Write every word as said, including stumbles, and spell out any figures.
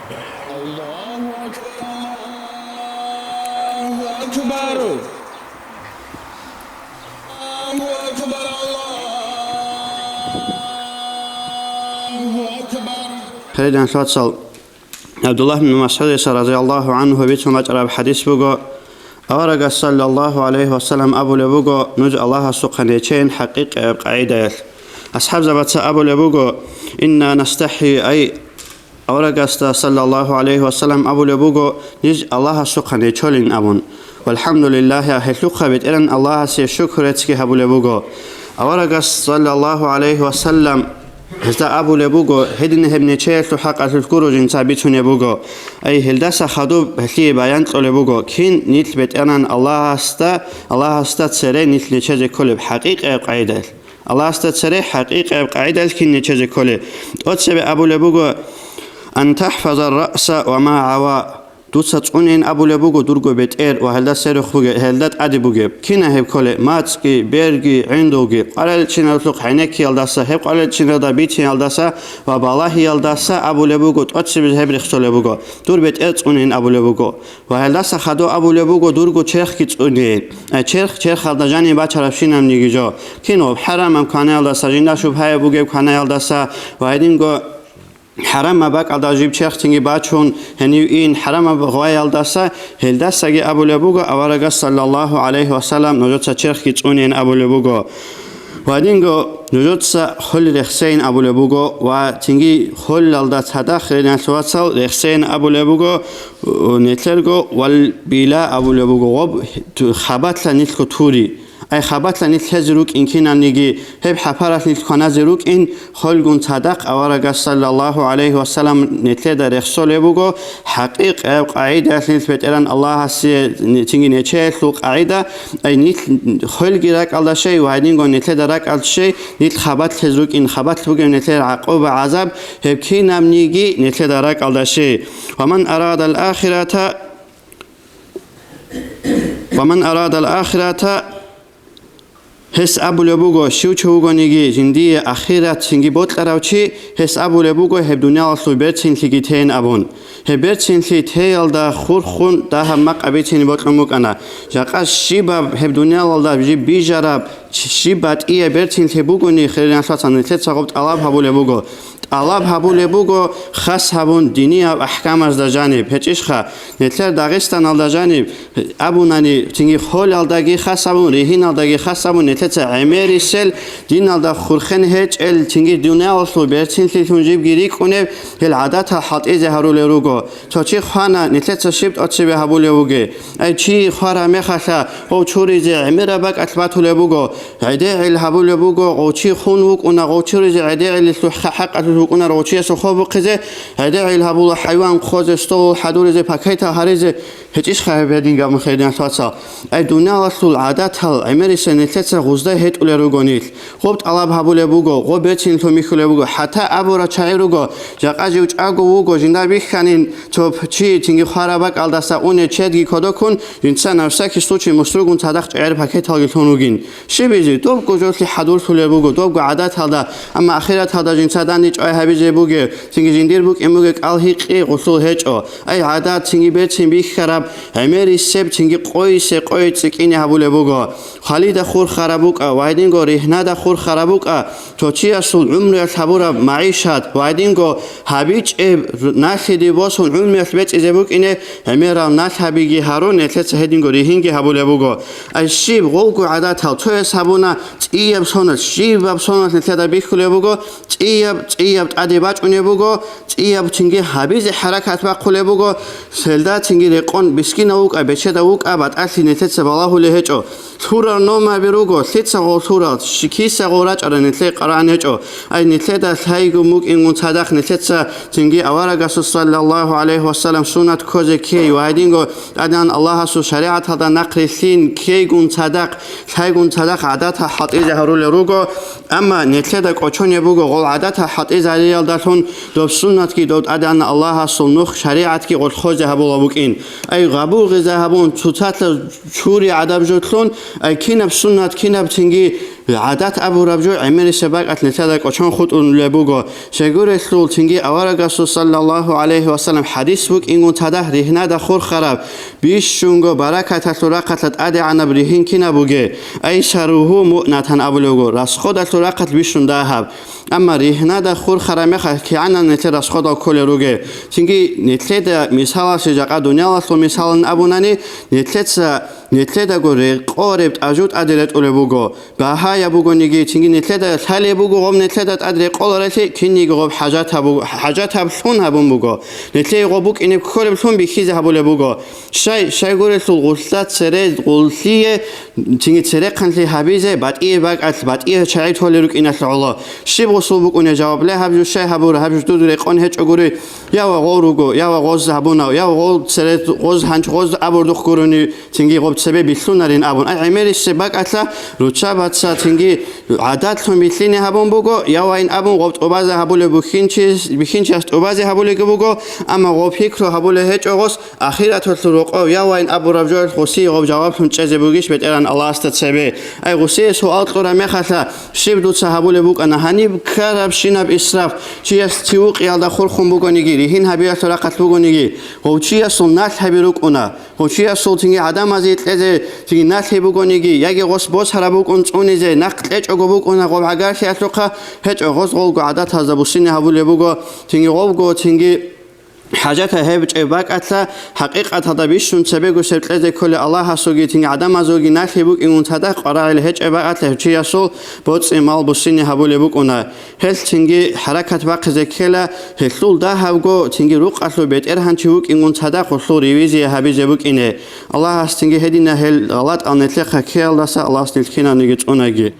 Аллагьу акбар, Аллагьу акбар. Аллагьу акбар, Аллагьу акбар. Хириял диналъул вацал, ГӀабдуллагь ибн МасгӀудица радияллагьу гӀангьу бицун бачӀараб хӀадис буго, аварагас саллаллагьу гӀалайгьи вассалам абулеб буго, нуж Аллагьасухъа нечейин хӀакъикъияб къагӀидаялъ. АсхӀабзабаца абулеб буго, инна настахӀи, ай, аварагасда саллаллагьу гӀалайгьи вассалам абулеб буго, ниж Аллагьасухъа нечолин абун. ВалхӀамдулиллагьи, гьелъухъа БетӀеран Аллагьасе шукру реццги гьабулеб буго. Аварагас саллаллагьу гӀалайгьи вассалам гьезда абулеб буго, гьедин гьеб нечеялъул хӀакъалъулъ гуро жинца бицунеб буго. Ай, гьелдаса хадуб гьелъие баян кьолеб буго, кин нилъ БетӀеран Аллагьасда, Аллагьасда цере нилъ нечезе кколеб хӀакъикъияб къагӀидаялъ. Аллагьасда цере хӀакъикъияб къагӀидаялъ кин нечезе кколеб. ТӀоцебе абулеб буго, ан тахӀфазар раъса ва ма гӀава. Дуца цӀунейин абулеб буго дурго бетӀер ва гьелда сверухъ бугеб, гьелда тӀаде бугеб. Кина гьеб кколеб? МацӀги, берги, гӀиндулги, къваригӀинчӀиналъухъ гӀенеккиялдаса, гьеб къваригӀинчӀиналда бициялдаса ва балагьиялдаса абулеб буго, тӀоцебе гьеб рехсолеб буго, дур бетӀер цӀунейин абулеб буго. Ва гьелдаса хадуб абулеб буго, дурго черхги цӀунейин. Э, черх, черхалда жаниб бачарабщинабниги жо. Кин ва хӀарамаб кванаялдаса, жинда шубгьаяб бугеб кванаялдаса ва гьединго хӀарамаб бакӀалда жиб черхцинги бачун, гьенив ин хӀарамаб гъваялдаса, гьелдасаги абулеб буго, аварагас саллаллагьу гӀалайгьи вассалам нужеца черхги цӀунейин абулеб буго. Ва гьединго нужеца хол рехсейин абулеб буго ва цинги холалда цадахъ, хириял диналъул вацал, рехсейин абулеб буго, нилъерго вал била абулеб буго, гъоб хабалъа нилъго тури. Ай хабалъа нилъ лъезе рукӀин кинабниги, гьеб хӀапаралъ нилъ кваназе рукӀин, холгун цадахъ аварагас саллаллагьу гӀалайгьи вассалам нилъеда рехсолеб буго, хӀакъикъияб къагӀидаялъ нилъ БетӀеран Аллагьасе цинги нечеялъул къагӀида, ай нилъ холги ракӀалда щей ва гьединго нилъеда ракӀалда щей, нилъ хабалъ лъезе рукӀин, хабалъ бугеб нилъер гӀакъуба-гӀазаб, гьеб кинабниги нилъеда ракӀалда щей. Ва ман арадал ахирата Ва ман арадал ахирата, гьес абулеб буго, щив чи вугониги жиндие ахират цинги бокьарав чи, гьес абулеб буго гьеб дуниялалъул берцинлъиги тейин абун. Гьеб берцинлъи теялда хурхун дагьаб макъ абицине бокьун букӀана. Жакъа щибаб гьеб дуниялалда жиб бижараб, щиб батӀияб берцинлъи бугони, хириял диналъул вацал, нилъеца гъоб тӀалаб гьабулеб буго. ТӀалаб гьабулеб буго хас гьабун динияб ахӀкамазда жаниб, гьечӀищха, нилъер Дагъистаналда жаниб абунани, цинги холалдаги хас гьабун, ригьиналдаги хас гьабун, нилъеца гӀемерисел диналда хурхен гьечӀел, цинги дуниялалъул берцинлъилъун жибги рикӀкӀунеб, гьел гӀадатал хӀалтӀизе гьарулел руго. Цо чи хвана, нилъеца щиб тӀоцебе гьабулев вугев? Ай, чи хвараб мехалъа, гъов чуризе гӀемераб бакӀалъ батулеб буго, гӀедегӀил гьабулеб буго, гъов чи хун вукӀуна, гъов чуризе гӀедегӀилалъул хӀа-, хӀакъалъулъ вукӀуна, гъов чиясул хоб бухъизе гӀедегӀил гьабула, хӀайван хъозе, стол хӀадуризе, пакетал гьаризе, гьечӀищха гьеб гьедин гьабун, хириял диналъул вацал? Ай, дуниялалъул гӀадатал гӀемерисел нилъеца гъузда гьетӀулел руго нилъ. Гъоб тӀалаб гьабулеб буго, гъоб берцинлъун бихьулеб буго, хӀатта абурал чагӀи руго, жакъа жив чӀаго вуго, жинда бихьанин цо чи цинги хвараб бакӀалдаса унев чедги кодоккун, жинца на всякий случай мусругун цадахъ чӀегӀер пакеталги лъун вугин. Щибизе, добго жолъи хӀадурлъулеб буго, добго гӀадаталда, амма ахираталда жинца данде чӀвай гьабизе бугеб, цинги жиндир букӀин бугеб кӀал-гьикъи гъолъул гьечӀо. Ай, гӀадат, цинги берцин бихьараб, гӀемерисеб, цинги къойисе къой цӀикӀкӀине гьабулеб буго. Хвалида хурхараб букӀа ва гьединго ригьнада хурхараб букӀа, цо чиясул гӀумруялъ гьабураб магӀишат ва гьединго гьабичӀеб налъиде босун гӀумруялъ бецӀизе букӀине гӀемерал налъабиги гьарун, нилъеца гьединго ригьинги гьабулеб буго. Ай, щиб гъолго гӀадатал цояс гьабуна, цӀияб соналъ, щибаб соналъ нилъеда бихьулеб буго, цӀияб, цӀияб тӀаде бачӀунеб буго, цӀияб цинги гьабизе хӀаракат бахъулеб буго, целда цинги рекъон бискинав вукӀа, бечедав вукӀа, батӀалъи нилъеца балагьулеб гьечӀо. Лъурал номаби руго, лъица гъол лъурал, щи-, киса гъол рачӀарал нилъее къарагӀан гьечӀо. Ай, нилъеда лъайгун букӀингун цадахъ нилъеца цинги аварагасул саллаллагьу гӀалайгьи вассалам суннат ккозе ккей ва гьединго ТӀадегӀан Аллагьасул шаригӀаталда нахърилълъин ккейгун цадахъ, лъайгун цадахъ гӀадатал хӀалтӀизе гьарулел руго, амма нилъеда кӀочонеб буго гъол гӀадатал хӀалтӀизариялдалъун доб суннатги доб ТӀадегӀан Аллагьасул нух шаригӀатги гъолъ хозе гьабула букӀин. Ай, гъабугъизе гьабун, цоцалъа чури гӀадаб жо лъун, ай, кинаб суннат, кинаб цинги гӀадат абураб жо гӀемерисеб бакӀалъ нилъеда кӀочон хутӀулеб буго. Щайгурелъул цинги аварагасул саллаллагьу гӀалайгьи вассалам хӀадис букӀингун цадахъ ригьнада хурхараб, бищунго баракаталъул рахъалъа тӀадегӀанаб ригьин кинаб бугеб? Айсаругьу муънатан абулеб буго, расходалъул рахъалъ бищун дагьаб. Амма ригьнада хурхараб мехалъ кигӀанал нилъер расходал кколел ругел. Цинги нилъеда мисалалъе жакъа дуниялалъул мисалалъун абунани, нилъеца, нилъедаго рекъореб тӀажу тӀаде ретӀулеб буго. Багьаяб бугониги, цинги нилъеда лъалеб буго гъоб нилъеда тӀад рекъоларалъе, кинниги гъоб хӀажатаб буго, хӀажатаблъун гьабун буго. Нилъее гъоб букӀине кколеблъун бихьизе гьабулеб буго. Щай, щайгурелъул гъуллъа цере гъуллъие, цинги церехъанлъи гьабизе батӀие бакӀалъ, батӀие чагӀи толел рукӀиналъе гӀоло. Щиб гъусул букӀунеб жаваб? Ле, гьаб жо щай гьабура, гьаб жо дуду рекъон гьечӀогури, я ва гъов руго, я ва гъоз гьабунав, я ва гъов цере гъоз гьанч гъоз абурдухъ гурони, цинги гъоб цебе билълъунарин абун. Ай, гӀемерисеб бакӀалъа руччабаца цинги гӀадатлъун билълъине гьабун буго, я вайн абун гъоб тӀубазе гьабулеб бухьинчи-, бихьинчияс тӀубазе гьабулеги буго, амма гъоб пикру гьабулеб гьечӀо гъос, ахираталъул рокъов я вайн абураб жоялъ гъусие гъоб жаваблъун чӀезе бугищ БетӀеран Аллагьасда цебе? Ай, гъусие суал кьураб мехалъа, щиб дуца гьабулеб букӀана гьаниб ккарабщинаб исраф, чияс цивукъиялда хурхун бугониги, ригьин гьабиялъул рахъалъ бугониги, гъов чиясул налъ гьаби рукӀуна. Гъов чиясул цинги гӀадамазе кьезе цинги налъи бугониги, яги гъос босараб букӀун цӀунизе, нахъ кьечӀого букӀуна гъоб гӀагарлъиялъухъа, гьечӀо гъос гъолго гӀадатазда буссине гьабулеб буго, цинги гъовго, цинги хӀажатаб гьечӀеб бакӀалъа, хӀакъикъаталда бищун цебего щиб кьезе кколеб Аллагьасулги цинги гӀадамазулги налъи букӀингун цадахъ къварагӀел гьечӀеб бакӀалъа гьев чиясул боцӀи-мал буссине гьабулеб букӀуна. Гьелъ цинги хӀаракат бахъизе ккела, гьелъул дагьабго цинги рукъалъул бетӀергьанчи вукӀингун цадахъ гьелъул ревизия гьабизе букӀине. Аллагьас цинги гьединал гьел гъалатӀал нилъехъа ккеялдаса Аллагьас нилъ киналниги цӀунаги.